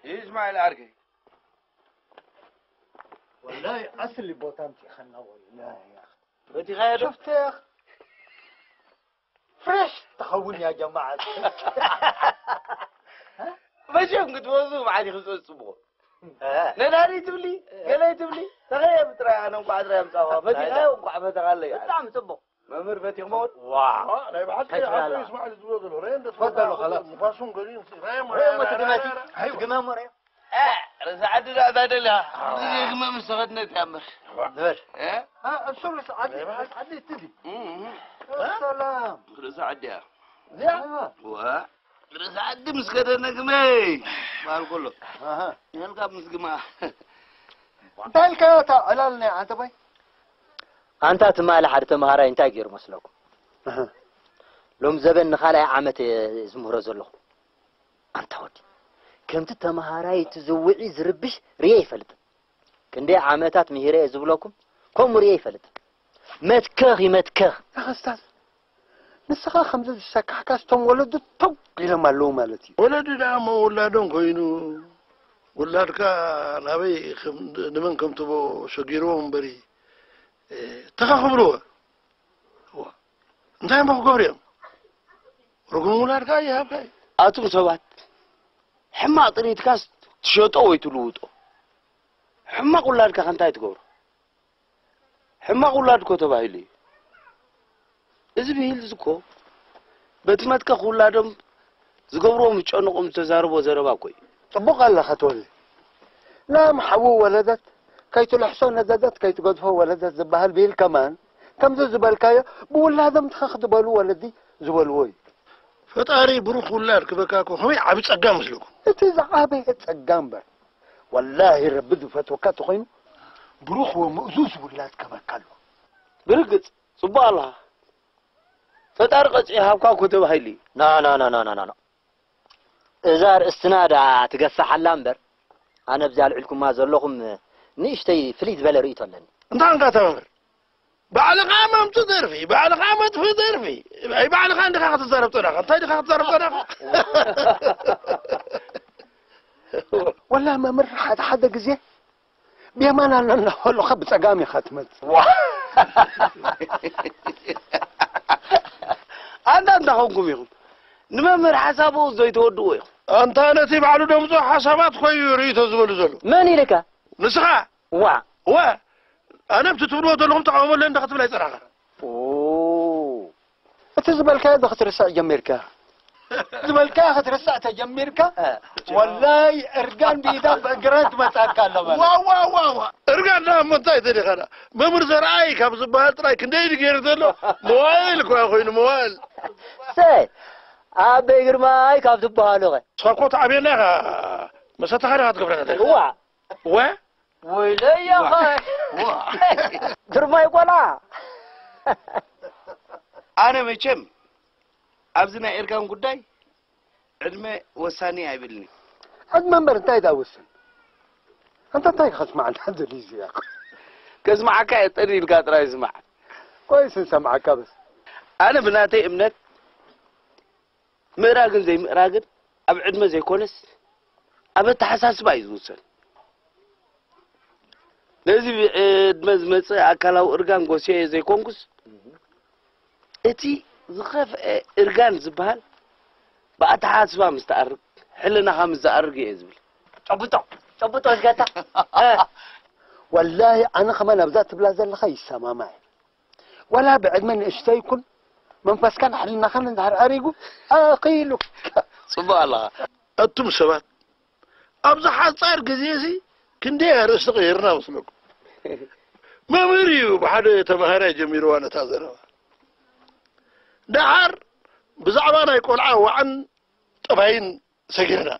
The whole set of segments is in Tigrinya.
ይስማዒል ዓርከይ። ወላሂ ኣስሊ ቦታ ኣምፂእኻና ወይ በቲኻዮ ዶ? ሸፍተኽ ፍሬሽ ትኸውን ያ ጀማዓት። መቸም ክትወዙ ብዓዲ ክፅፅብቑ ነዳዲ ትብሊ ገለይ ትብሊ ተኸየ ብጥራይ ኣነ እንኳዕ ጥራይ ኣምፃዋ በቲኻዮ እንኳዕ ፈተኻለይ ብጣዕሚ ፅቡቕ መምህር በቲኽሞ እውን ዋ ናይ ብሓቂ ኣቶ ይስማዕል ዝብሎ ዘሎ ርእ እንደ ተፈደሉ፣ ኸላስ። ንፋሱን ገሊኡን ርእ ሞት ድመቲ ግመሞ ርእ ርእሲ ዓዲ ዳእታ ደልያ ግመ ምስ ተኸድነት እያ እምበር ዝበል እ? እሱ ርስ ዓዲ ርስ ዓዲ እትዲ ሰላም ርእሲ ዓዲ እያ ዋ ርእሲ ዓዲ ምስ ከደነ ግመ በሃል ከሎ ነልካ ምስ ግማ እንታይ ኢልካዮ እታ ዕላል ናይ ዓንተባይ ኣንታ ትማሊ ሓደ ተምሃራይ እንታይ ገይሩ መስለኩም? ሎም ዘበን ንኻልኣይ ዓመት እየ ዝምህሮ ዘለኹ። ኣንታ ወዲ ከምቲ ተምሃራይ እቲ ዝውዒ ዝርብሽ ርየ ይፈልጥን። ክንደይ ዓመታት ምሂረ እየ ዝብለኩም ከምኡ ርየ ይፈልጥን። መትከኽ ይመትከኽ። ኣኸስታዝ ንስኻ ከምዚ ዝሰካሕካ ስቶም ወለዱ ተው ኢሎም ኣለዉ ማለት እዩ። ወለዱ ደኣ እሞ ውላዶም ኮይኑ ውላድካ ናበይ ከም- ንመን ከም ትቦ ሸጊርዎም እምበሪ እ፣ ተኻኽብርዎ። እዋ፣ እንታይ እሞ ክገብሩ እዮም? ርጉም ውላድካ ይሃብካ እዩ። ኣቱም ሰባት ሕማቕ ጥሪትካስ ትሸጦ ወይ ትልውጦ ሕማቕ ውላድካ ከ እንታይ ትገብሮ? ሕማቕ ውላድ እኮ ተባሂሉ እዩ። እዚ ብሂል እዚ እኮ በቲ መትከኽ ውላዶም ዝገብርዎም ዝጨንቖም ዝተዛረቦ ዘረባ እኮ እዩ። ጽቡቕ ኣለኻ ተወለ። ላም ሓዊ ወለደት ከይትልሕሶ ነደደት ከይትገድፎ ወለደት ዝበሃል ብሂል ከማን ከምዚ ዝበልካዮ ብውላዶም ትኸኽ ዝበሉ ወለዲ ዝበልዎ እዩ። ፈጣሪ ብሩኽ ውላድ ክበካ እኮ ከመይ ዓቢ ጸጋ መስለኩም። እቲ ዝዓበየ ጸጋ እምበር ወላሂ ረቢ ዝፈትወካ ተኾይኑ ብሩኽ ወምእዙዝ ውላድ ክበካ ኣሎ። ብርግጽ ጽቡቕ ኣለኻ። ፈጣሪ ቀጺዑ ሃብካ እኮ ተባሂሉ እዩ። ና ና ና ና ና ና። እዛ ኣርእስትና ደኣ ትገፍሕ ኣላ እምበር ኣነ ኣብዚ ኣልዒልኩማ ዘለኹም ንእሽተይ ፍልይ ዝበለ ርእይቶ ኣለኒ። እንታይ እንካ ተመምህር ባዕልኻ መምጽእ ደርፊ ባዕልኻ መጥፍእ ደርፊ ኣይ ባዕልኻ እንዲኻ ክትዛረብ ጸናኻ እንታይ ዲኻ ክትዛረብ ጸናኻ ወላ መምህር ሓደ ሓደ ግዜ ብየማን ኣሎ እናበሉኻ ብጸጋም ኢኻ ትመጽእ። ኣንታ እንታይ ኾንኩም ኢኹም ንመምህር ሓሳቡ ዘይተወድዎ ኢኹም። ኣንታ ነቲ ባዕሉ ደምጾ ሓሳባት ኮዩ ርእይቶ ዝበሉ ዘሎ። መን ኢልካ? ንስኻ። ዋ። ወ ኣነ ብቲ ትብልዎ ዘለኹም ተቃውሞ ኣለኒ ዶ ክትብል ኣይጸናሕካን። እቲ ዝበልካዮ ዶ ክትርስዕ ጀሚርካ? ዝበልካዮ ክትርስዕ ተጀሚርካ? ወላይ እርጋን ብኢዳ ብእግረን ትመጻካ ኣሎ ማለት። ዋ ዋ ዋ ዋ እርጋን ዳ እሞ እንታይ ተዲኻ ዳ መምህር ዘርኣይ ካብ ዝበሃል ጥራይ ክንደይ ድዩ ገይሩ ዘሎ መዋእል እኮ ኮይኑ መዋእል ሰ ኣበይ ግርማይ ካብ ዝበሃሉ ኸ ንስኻ እኮ ተዓብየና ኢኻ መሰተኻ ዲኻ ትገብረና እዋ ወ ወይለይ ያኸ ግርማይ ቆልዓ ኣነ መቸም ኣብዚ ናይ ኤርጋን ጉዳይ ዕድመ ወሳኒ ኣይብልኒ። ዕድመ እምበር እንታይ ዳ ውስን? ኣንታ እንታይ ከስማዕ እንዳ ደልዩ እዚኣ? ከስማዓካ እየ ጠኒ ኢልካ ጥራይ ስማዕ። ቆይስ ንሰምዓካ በስ። ኣነ ብናተይ እምነት ምእራግን ዘይምእራግን ኣብ ዕድመ ዘይኮነስ ኣብ ኣተሓሳስባ እዩ ዝውሰን። ነዚ ብዕድመ ዝመጽእ ኣካላዊ እርጋን ጎስየ ዘይኮንኩስ እቲ ዝኸፍአ እርጋን ዝበሃል ብኣተሓሳስባ ምስ ትኣርግ ሕልናኻ ምስ ዝኣርግ እየ ዝብል። ጨብጦ ጨብጦ ዝገታ ወላሂ ኣነ ከማን ኣብዛ ትብላ ዘለኻ ይሰማማዕ እየ። ዋላ ብዕድመ ንእሽተይ ይኩን መንፈስካን ሕልናኻን እንድሕር ኣሪጉ ኣኺሉ። ጽቡቕ ኣለኻ። ኣቱም ሰባት ኣብዚ ሓጻር ግዜ እዚ ክንደይ ኣርእስቲ ቀይርና መስለኩም? መምህር እዩ ብሓደ ተማሃራይ ጀሚርዋ ነታ ዘረባ። ደሓር ብዛዕባ ናይ ቆልዓ ዋዕን ጠባይን ሰጊርና።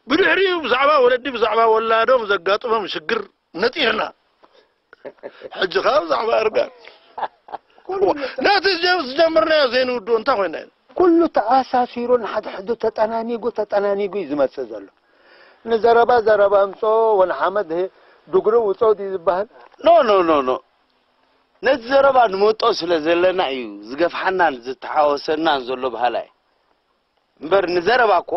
ብድሕሪኡ ብዛዕባ ወለዲ ብዛዕባ ወላዶም ዘጋጥሞም ሽግር ነጢርና። ሕጂ ከኣ ብዛዕባ እርጋን ነቲ ዝጀምርናዮ ዘይንውድኦ እንታይ ኮይና ኢና? ኩሉ ተኣሳሲሩ ንሓድሕዱ ተጠናኒጉ ተጠናኒጉ እዩ ዝመጽእ ዘሎ። ንዘረባ ዘረባ ኣምጽኦ ወንሓመድ ድግሪ ውጽኦ ድዩ ዝበሃል? ኖ ኖ ኖ ኖ ነቲ ዘረባ ንመጦ ስለ ዘለና እዩ ዝገፍሓናን ዝተሓወሰናን ዘሎ በሃላይ እምበር ንዘረባ እኮ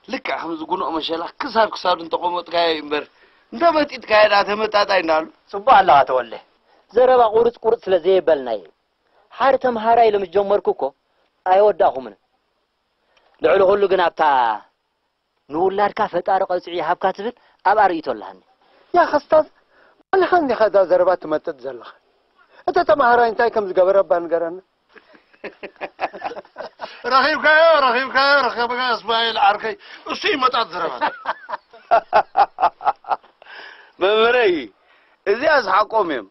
ልክዕ ከምዚ ጉኑቕ መሸላ ክሳብ ክሳዱ እንተቐመጥካዮ እዩ እምበር፣ እንተመጢጥካዮ ደኣ ተመጣጣይ እንዳሉ። ጽቡቕ ኣለኻ ተወልደ። ዘረባ ቁርጽ ቁርጽ ስለ ዘየበልና እዩ። ሓደ ተምሃራይ ኢለ ምስ ጀመርኩ እኮ ኣይወዳእኹምን። ልዕሊ ኩሉ ግን ኣብታ ንውላድካ ፈጣሪ ቀጽዒ ይሃብካ ትብል ኣብኣ ርእይቶ ኣለሃኒ። ያ ኸስታዝ፣ ባዕልኻ እንዲኻ እዛ ዘረባ ትመጥጥ ዘለኻ። እቲ ተምሃራይ እንታይ ከም ዝገበረ እባ ንገረና። ረኺብካዮ፣ ረኺብካዮ፣ ረኺብካ እስማኤል ዓርከይ። እሱ ይመጣት ዘረባ። መምህረይ፣ እዚኣስ ሓቆም እዮም።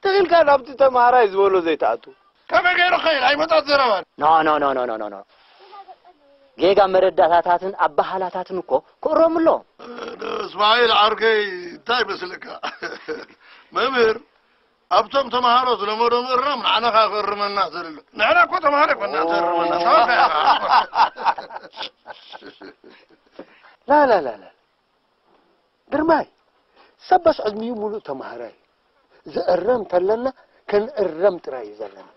ተኺልካ ናብቲ ተምሃራይ ዝበሎ ዘይትኣቱ። ከመይ ገይሩ ኸይድ? ኣይመጣት ዘረባ። ኖ፣ ኖ፣ ኖ፣ ኖ፣ ኖ፣ ኖ፣ ኖ። ጌጋ መረዳታታትን ኣበሃላታትን እኮ ክእረሙ ኣለዎም። እስማኤል ዓርከይ፣ እንታይ ይመስለካ? መምህር፣ ኣብቶም ተምሃሮ ዝለመዶ ምእራም ንዓና ከኣ ክእርመና ዘሎ። ንሕና እኮ ተምሃሮ ኣይኮና ክእርመና። ሰብኣይ ከኣ። ላ፣ ላ፣ ላ፣ ላ። ግርማይ፣ ሰበስ ዕድሚኡ ሙሉእ ተምሃራይ እዩ። ዝእረም ተለና ክንእረም ጥራይ እዩ ዘለና።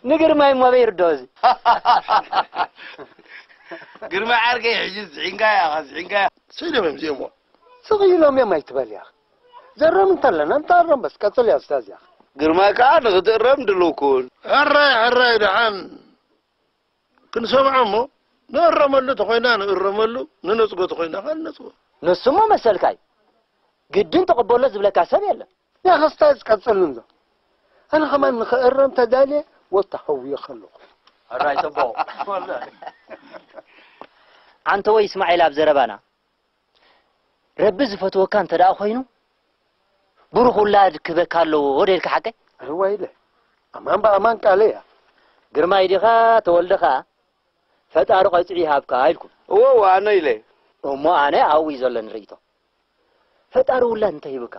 ንግርማይ እሞ ኣበይ ይርድኦ እዚ? ግርማይ ዓርከይ፣ ሕጂ ስሒንካያ ኢኻ፣ ስሒንካያ። ስኢኖም እዮም እዚኦም። ስቕ ኢሎም እዮም ኣይትበል ኢኻ። ዘረም እንተለና ንተኣረም በስ፣ ቀጽል እያ ኡስታዝ ኢኻ። ግርማይ ከኣ ንኽትእረም ድሉው ኩን። ሕራይ፣ ሕራይ፣ ደሓን ክንሰምዖ እሞ፣ ንእረመሉ ተኾይና ንእረመሉ፣ ንነጽጎ ተኾይና ከኣ ንነጽጎ። ንሱ እሞ መሰልካ እዩ። ግድን ተቐበሎ ዝብለካ ሰብ የለን። ያ ኡስታዝ ቀጽል እንዶ። ኣነ ከማን ንኽእረም ተዳልየ ወተሃውየ ከለኹ። ሕራይ ጽቡቕ። ኣንተ ወይ እስማዒል ኣብ ዘረባና፣ ረቢ ዝፈትወካ እንተ ደኣ ኮይኑ፣ ብሩኽ ውላድ ክህበካ ኣለዎ፣ ወደ ኢልካ ሓቀይ? እዋ ኢለ። ኣማን ብኣማን ቃለይ እያ። ግርማይ ዲኻ፣ ተወልደ ኸኣ፣ ፈጣሪ ቀጽዒ ይሃብካ ኢልኩም። እዎ፣ እዎ፣ ኣነ ኢለ። እሞ ኣነ ኣብኡ እዩ ዘለኒ ርእይቶ። ፈጣሪ ውላድ እንተ ሂቡካ፣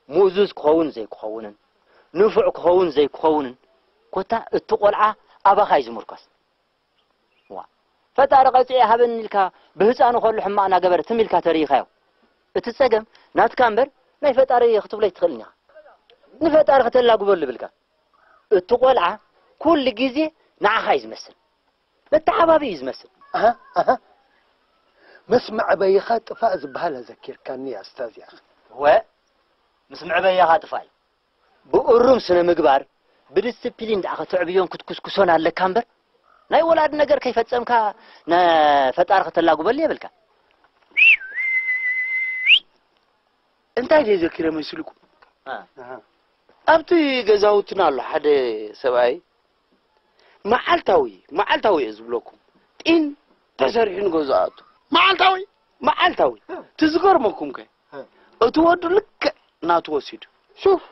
ምእዙዝ ክኸውን ዘይክኸውንን፣ ንፉዕ ክኸውን ዘይክኸውንን፣ ኮታ እቲ ቆልዓ ኣባኻ እዩ ዝምርኮስ። ዋ፣ ፈጣሪ ቀጺዑ ሃበኒ ኢልካ ብህፃኑ ከሉ ሕማቕ እናገበረ ትም ኢልካ ተሪኢኻዮ። እቲ ጸገም ናትካ እምበር ናይ ፈጣሪ ክትብሎ ኣይትኽእልን ኢኻ። ንፈጣሪ ከተላግበሉ ብልካ። እቲ ቆልዓ ኩሉ ግዜ ንዓኻ እዩ ዝመስል። መተሓባቢ እዩ ዝመስል። ኣሃ፣ ኣሃ። ምስ መዕበይኻ ጥፋእ ዝበሃል ኣዘኪርካኒ ኣስታዝ ኢኻ። ወ፣ ምስ መዕበይኻ ጥፋእ እዩ። ብእሩም ስነ ምግባር፣ ብዲስፕሊን ደኣ ከተዕብዮን ክትኩስኩሶን ኣለካ እምበር፣ ናይ ወላዲ ነገር ከይፈጸምካ ንፈጣሪ ከተላጉበሉ የብልካ። እንታይ ደይ ዘኪረ መሲልኩም? እ። ኣብቲ ገዛውትና ኣሎ ሓደ ሰብኣይ፣ መዓልታዊ፣ መዓልታዊ እየ ዝብለኩም። ጢን ተሰሪሑ ንገዝኡ ኣቱ። መዓልታዊ? መዓልታዊ። እ። እቲ ዝገርመኩም ከ? እ። እቲ ወዱ ልክዕ ናቱ ወሲዱ። ሹፍ፣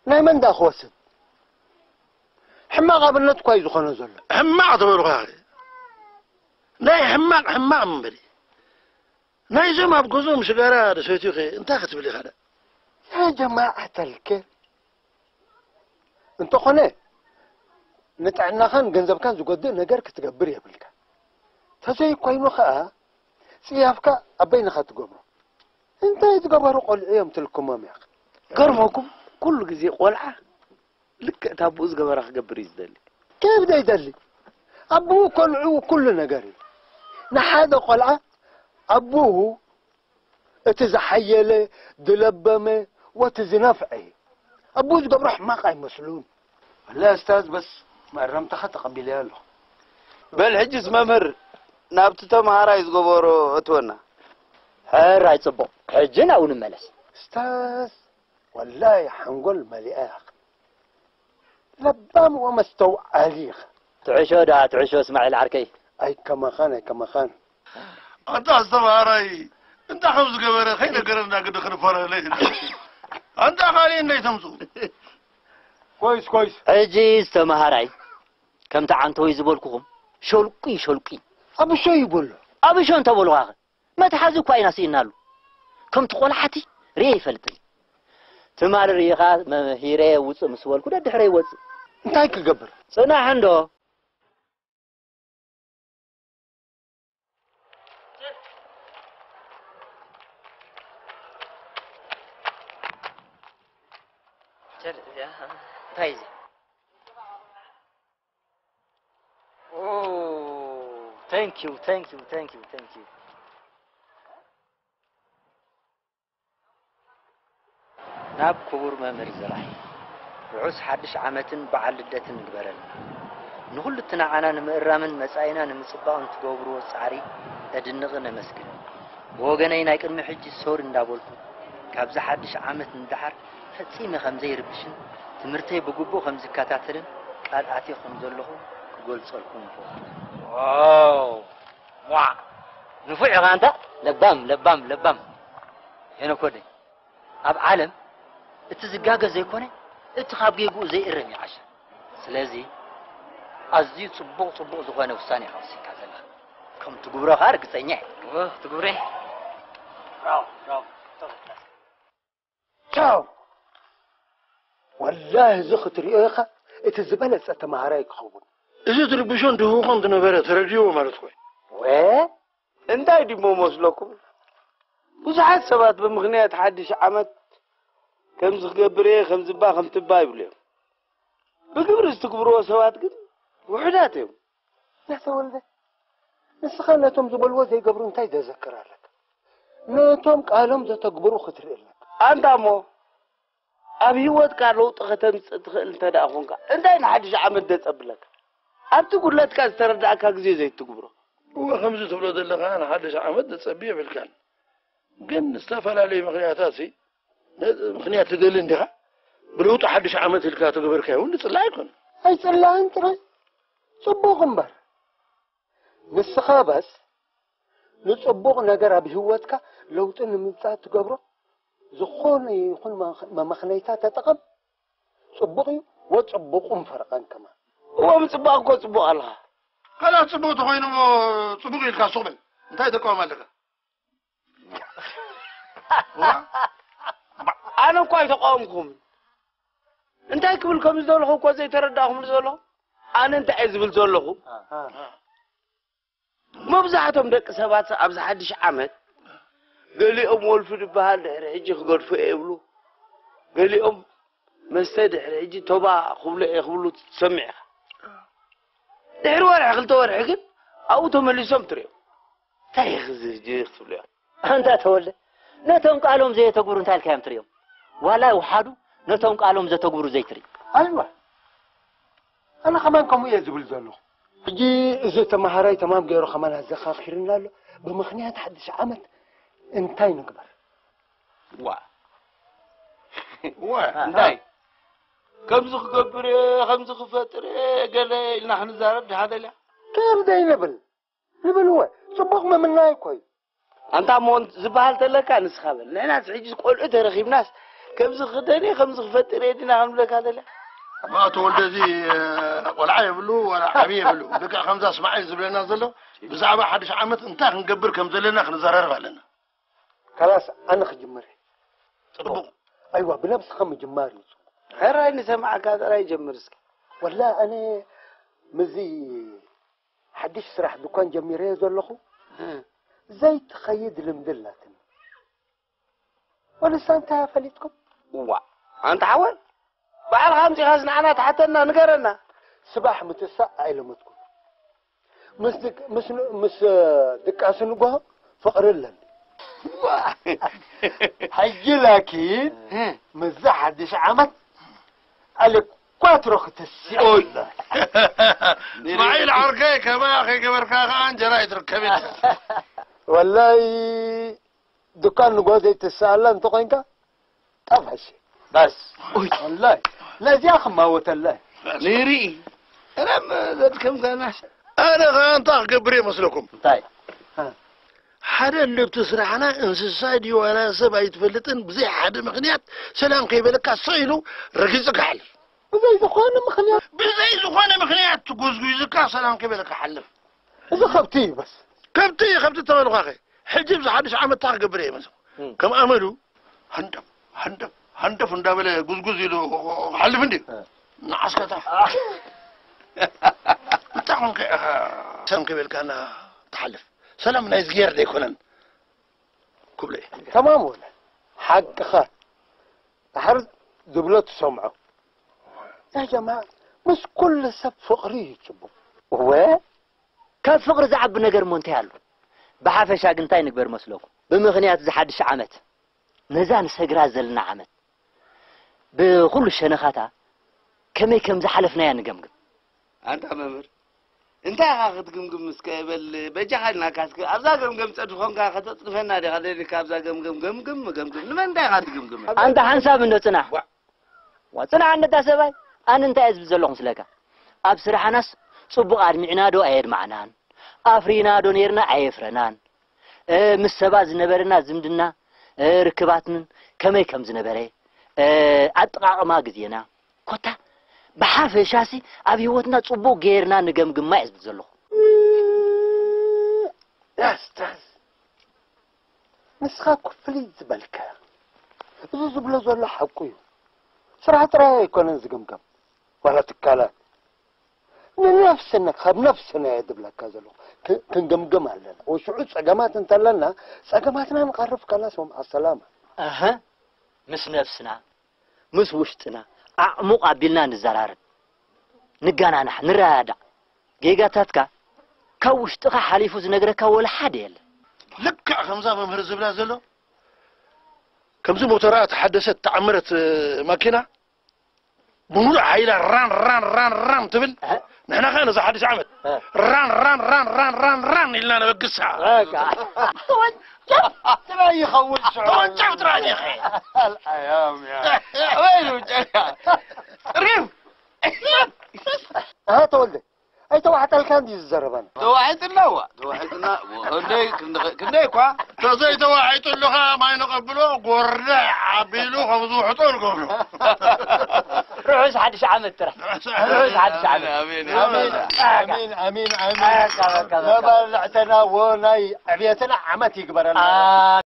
ናይ መን ደኣ ክወስድ? ሕማቕ ኣብነት እኳ እዩ ዝኾኖ ዘሎ። ሕማቕ ተበልኳ። ናይ ሕማቕ ሕማቕ እምበሪ። ናይዞም ኣብ ገዝኦም ሽጋራ ዝሰትዩ ከ እንታይ ክትብል ኢኻ ደኣ? ያ ጀማዓተል ኬር። እንተኾነ፣ ንጥዕናኻን ገንዘብካን ዝጎድእ ነገር ክትገብር የብልካ። ተዘይኮይኑ ኸኣ፣ ጽያፍካ ኣብ በይንኻ ትገብሮ። እንታይ ዝገበሩ ቆልዑ እዮም ትልክሞም ኢኻ? ገርመኩም፣ ኩሉ ግዜ ቆልዓ ልክዕ እታ ኣቦኡ ዝገበራ ክገብር እዩ ዝደሊ። ከየፍ ዘይደሊ? ኣቦኡ ቆልዑ ኩሉ ነገር እዩ። ንሓደ ቆልዓ ኣቦኡ እቲ ዝሓየለ፣ ዝለበመ፣ ወቲ ዝነፍዐ እዩ። ኣቦኡ ዝገብሮ ሕማቕ ኣይመስሉን። ወላ ኡስታዝ፣ በስ መእረምታኻ ተቐቢለዮ ኣለኹ። በል ሕጅስ መምህር፣ ናብቲ ተምሃራይ ዝገበሮ እትወና። ሕራይ ጽቡቕ። ሕጂ ናብኡ ንመለስ። ኡስታዝ፣ ወላሂ ሓንጎል መሊኣ ኢኻ። ለባም ወመስተውዓሊ ኢኻ። ትዕሾ ደኣ፣ ትዕሾ እስማዒል ዓርከይ። ኣይከማኻን፣ ኣይከማኻን። ኣንታ ኣስተምሃራይ፣ እንታይ ከም ዝገበረ ከይነገረና ግዲ ክንፈላለ ኢና። ኣንታ ካሊእ እንዳይተምጽኡ። ኮይስ፣ ኮይስ። ሕጂ ዝተምሃራይ፣ ከምቲ ዓንተወይ ዝበልኩኹም፣ ሸልቁ እዩ፣ ሸልቁ እዩ። ኣብሾ ይበሎ። ኣብሾ እንተበልኳኸ? መትሓዚ እኳ ኢና ስኢናሉ። ከምቲ ቆልዓቲ ርእየ ይፈልጥን። ትማል ርኢኻ መሂረ ውፅእ ምስ በልኩ ደድሕረ ይወፅእ። እንታይ ክገብር? ፅናሕ እንዶ። ቸር፣ እዚኣ እንታይ እዩ እዚ? ኦ፣ ተ፣ Thank you, thank you, thank you, thank you. ናብ ክቡር መምህር ዘርኣይ፣ ርሑስ ሓድሽ ዓመትን በዓል ልደትን ይግበረልና። ንኹሉ እቲ ንዓና ንምእራምን መጻኢና ንምጽባቕን ትገብርዎ ጻዕሪ እድንቕን እመስግንን። ብወገነይ ናይ ቅድሚ ሕጂ ሶሪ እንዳበልኩ፣ ካብዚ ሓድሽ ዓመት ንደሓር ፈጺመ ከም ዘይርብሽን ትምህርተይ ብግቡእ ከም ዝከታተልን ቃል ኣትየ ከም ዘለኹ ክገልጸልኩም እፈቱ። ዋው! ዋ! ንፉዕ ኢኻ ኣንታ። ለባም፣ ለባም፣ ለባም። ሄኖክ ወደይ፣ ኣብ ዓለም እቲ ዝጋገ ዘይኮነ፣ እቲ ካብ ጌግኡ ዘይእረም ይዓሻ። ስለዚ፣ ኣዝዩ ጽቡቕ፣ ጽቡቕ ዝኾነ ውሳኔ ኢኻ ወሲንካ ዘለኻ። ከም ትግብሮ ኸኣ ርግጸኛ እየ። እወ፣ ትግብሮ እየ። ብራቮ፣ ብራቮ። ቻው። ወላሂ፣ እዚ ክትሪኦ ኢኻ፣ እቲ ዝበለጸ ተማሃራይ ክኸውን። እዚ ትርብሾን ድህውኾን ዝነበረ ተረዲእዎ ማለት ኮይ። ወ-፣ እንታይ ድሞ መስለኩም? ብዙሓት ሰባት ብምኽንያት ሓድሽ ዓመት ከምዚ ክገብር እየ፣ ከምዚ እባ፣ ከምቲ እባ ይብሉ እዮም። ብግብሪ ዝትግብርዎ ሰባት ግን ውሑዳት እዮም። ያ ተወልደ፣ ንስኻ ነቶም ዝበልዎ ዘይገብሩ እንታይ ዘዘክር ኣለካ? ነቶም ቃሎም ዘተግብሩ ክትርኢ ኣለካ። ኣንታ እሞ፣ ኣብ ህይወትካ ለውጢ ከተምጽእ ትኽእል እንተ ደኣ ኾንካ፣ እንታይ ንሓድሽ ዓመት ደጸብለካ? ኣብቲ ጉድለትካ ዝተረዳእካ ግዜ ዘይትግብሮ። እወ፣ ከምዚ ትብሎ ዘለኻ ንሓድሽ ዓመት ደጸቢ የብልካን። ግን ዝተፈላለዩ ምኽንያታት ሲ፣ ነዚ ምኽንያት ትደሊ እንዲኻ? ብለውጢ ሓድሽ ዓመት ኢልካ ተገበርካዮ እውን ንጽላእ ኣይኮነን። ኣይጽላእን ጥራይ፣ ጽቡቕ እምበር። ንስኻ በስ ንጽቡቕ ነገር ኣብ ህይወትካ ለውጢ ንምምጻእ ትገብሮ ዝኾነ ይኹን መመ-፣ መመኽነይታ ተጠቐም። ጽቡቕ እዩ፣ ወጽቡቑን ፈርቐን ከማን። እወ፣ ምጽባቕ እኮ ጽቡቕ ኣለኻ። ካላት ጽቡቕ ተኾይኑ እሞ ጽቡቕ ኢልካ ሱቕ በል። እንታይ ተቃውሞ ኣለካ? ዋ? ኣነ እኮ ኣይተቃወምኩኹምን። እንታይ ክብል ከም ዝደለኹ እኮ ዘይተረዳእኹምሉ ዘለኹ። ኣነ እንታይ እየ ዝብል ዘለኹ? መብዛሕቶም ደቂ ሰባት ኣብዚ ሓድሽ ዓመት ገሊኦም ወልፊ ዝበሃል ድሕሪ ሕጂ ክገድፎ እየ ይብሉ። ገሊኦም መስተ ድሕሪ ሕጂ ቶባ ክብሎ እየ ክብሉ ትሰምዕ ኢኻ። ድሕሪ ወርሒ ክልተ ወርሒ ግን ኣብኡ ተመሊሶም ትርእዮም። እንታይ ኢኺ እዚ ሕጂ ክትብሉ እዮም። ኣንታ ተወልደ፣ ነቶም ቃሎም ዘየተግብሩ እንታይ ኢልካ እዮም ትርእዮም? ዋላ ይውሓዱ ነቶም ቃሎም ዘተግብሩ ዘይትርኢ። ኣይዋ፣ ኣነ ከማን ከምኡ እየ ዝብል ዘለኹ። ሕጂ እዚ ተመሃራይ ተማም ገይሩ ከማን ኣዘኻኺርና ኣሎ። ብምኽንያት ሓድሽ ዓመት እንታይ ንግበር? ዋ። ዋ። እንታይ? ከምዚ ክገብር እየ፣ ከምዚ ክፈጥር እየ፣ ገለ ኢልና ክንዛረብ ድሓ ደልያ? ከምዚ ኣይንብል። ንብል እወ፣ ጽቡቕ ምምናይ እኮ እዩ። ኣንታ እሞ ዝበሃል ተለካ ንስኻ በል። ንሕናስ ሕጂ ቆልዑ ተረኺብናስ ከምዚ ክደን እየ፣ ከምዚ ክፈጥር እየ ዲና ክንብለካ ደልያ? እሞ ኣቶ ወልደ እዚ፣ እ፣ ቆልዓ የብሉ፣ ዋላ ዓብዪ የብሉ። ልክዕ ከምዛ ስማዒል ዝብለና ዘሎ፣ ብዛዕባ ሓድሽ ዓመት እንታይ ክንገብር ከም ዘለና ክንዘራረብ ኣለና። ካላስ ኣነ ክጅምር እየ። ጽቡቕ። ኣይዋ፣ ብነብስኻ ምጅማር እዩ ጽቡቕ። ሕራይ ንሰምዓካ፣ ጥራይ ጀምር እስኪ። ወላ ኣነ ምስዚ ሓድሽ ስራሕ ድኳን ጀሚረዮ ዘለኹ፣ እ። ዘይትኸይድ ልምዲ ኣላትኒ። ወልሳ እንታይ ፈሊጥኩም? እዋ፣ ኣንታ ሓወን፣ ባዕልኻ ኣምጺኻስ ንዓና ትሓተና፣ ንገረና። ስባሕ ምትሳእ ኣይለመድኩን። ምስ ድቅ-፣ ምስ ን-፣ ምስ፣ እ፣ ድቃስ ንግሆ ፍቕሪ ኣለኒ። ዋ! ሕጂ ላኪን እ። ምስዚ ሓድሽ ዓመት ኣለ ኳትሮ ክትስእ ኦይ። ኣሎ። እስማዒል ዓርከይ፣ ከማያ ከይገበርካ ከኣ እንጀራ ኣይትርከብን። ወላይ፣ ድኳን ንግሆ ዘይትስእ ኣላ እንተኾይንካ፣ ጠፍሐሽ። በስ። ኦይ። ወላይ፣ ለዚያ ክማወተላ። ንርኢ። እረም ዘድከምካና። ኣነ ኸኣ እንታይ ክገብር እየ መስለኩም? እንታይ? ሓደ ልብቲ ስራሕና እንስሳ ድዩ ዋላ ሰብ ኣይትፈልጥን፣ ብዘይ ሓደ ምኽንያት ሰላም ከይበለካ ስቕ ኢሉ ረጊጹ ክሓልፍ። ብዘይ ዝኾነ ምኽንያት? ብዘይ ዝኾነ ምኽንያት ትጎዝጉዝካ ሰላም ከይበለካ ሓልፍ። እዚ ከብቲ እዩ በስ። ከብቲ፣ ከብቲ ተበልኳኸ። ሕጂ ብዚ ሓድሽ ዓመት እንታይ ክገብር እየ መስለኩም? እም። ከም ኣመሉ ሃንደፍ፣ ሃንደፍ፣ ሃንደፍ እንዳበለ ጉዝጉዝ ኢሉ ክሓልፍ እንድዩ። እ። ንዓስከታ። እንታይ ኮንከ ኢኻ ሰላም ከይበልካና ትሓልፍ? ሰላም ናይ እግዚኣብሔር ዶ ኣይኮነን? ክብሎ እየ። ተማም ወለ፣ ሓቅኻ። ድሓር ዝብሎ ትሰምዖ። ያ ጀማዓ፣ ምስ ኩሉ ሰብ ፍቕሪ እዩ ጽቡቕ። እወ፣ ካብ ፍቕሪ ዝዓቢ ነገር እሞ እንታይ ኣሎ? ብሓፈሻ ግን እንታይ ንግበር መስለኩም? ብምኽንያት እዚ ሓድሽ ዓመት፣ ነዛ ንሰግራ ዘለና ዓመት፣ ብኹሉ ሸነኻታ ከመይ ከም ዝሓለፍናያ ንገምግም። ኣንታ መምህር፣ እንታይ ኢኻ ክትግምግም እስከ በል፣ በጃኻ ኢልናካ እስከ፣ ኣብዛ ገምገም ጸድፍ ኾንካ ከተጽድፈና ዲኻ ደሊካ፣ ኣብዛ ገምገም፣ ገምግም፣ ገምግም፣ ንመን እንታይ ኢኻ ትግምግም? ኣንታ ሓንሳብ እንዶ ጽናሕ። ዋ። ዋ፣ ጽናሕ ኣነታ ሰብኣይ፣ ኣነ እንታይ እየ ዝብል ዘለኹ ምስለካ? ኣብ ስራሕናስ ጽቡቕ ኣድሚዕና ዶ ኣየድማዕናን? ኣፍሪና ዶ ኔርና ኣየፍረናን? እ፣ ምስ ሰባት ዝነበረና ዝምድና፣ እ፣ ርክባትን ከመይ ከም ዝነበረ፣ እ፣ ኣጠቓቕማ ግዜና፣ ኮታ ብሓፈሻሲ ኣብ ህይወትና ጽቡቕ ጌርና ንገምግማ እየ ዝብል ዘለኹ። ያስታዝ፣ ንስኻ እኮ ፍልይ ዝበልካ። እዚ ዝብሎ ዘሎ ሓቁ እዩ። ስራሕ ጥራይ ኣይኮነን ዝግምገም፣ ዋላ ትካላት። ንነፍስና፣ ካብ ነፍስና እየ ዝብለካ ዘለኹ። ክ-፣ ክንግምግም ኣለና። ወሽዑ ጸገማት እንተለና፣ ጸገማትና ንቐርፍ፣ ካላስ ወምዓ ሰላማ። ኣሀ፣ ምስ ነፍስና፣ ምስ ውሽጥና፣ ኣዕሙቕ ኣቢልና ንዘራረብ። ንጋናናሕ፣ ንረዳዳእ። ጌጋታትካ ካብ ውሽጥኻ ሓሊፉ ዝነግረካ ወላ ሓደ የለን። ልክዕ ከምዛ መምህር ዝብላ ዘሎ፣ ከምዚ ሞተራ ተሓደሰት ተዓመረት፣ እ፣ ማኪና፣ ብምሉእ ሓይላ ራን፣ ራን፣ ራን፣ ራን ትብል። ኣሀ። ንሕና ኸ ነዚ ሓድሽ ዓመት ኣሀ። ራን፣ ራን፣ ራን፣ ራን፣ ራን፣ ራን ኢልና ነበግሳ። በቃ። ተወንጨፍ ጥራይ ይኸውን ሽዑ። ተወንጨፍ ጥራይ ይኸ። ኣልኣያም ያ። ኣበይ ንውንጨፍ ያ? ሪም። ኣሀ፣ ተወልደ። ኣይተዋሕጠልካን ድዩ ዝዘረባና? ተዋሒጥና፣ ዋ፣ ተዋሒጥና። ክንደይ፣ ክንደይ፣ ክንደይ እኳ። ተዘይተዋሒጥልኻ ማይ ነቐብሎ፣ ጎርደ ኣቢሉ ከም ዝውሕጦ ንገብሮ። ርሑስ ሓድሽ ዓመት ጥራሕ። ርሑስ ሓድሽ ዓመት። ኣሜን፣ ኣሜን፣ ኣሜን፣ ኣሜን፣ ኣሜን። በቃ፣ በቃ፣ በቃ። መባልዕተና ወናይ ዕብየትና ዓመት ይግበረልና።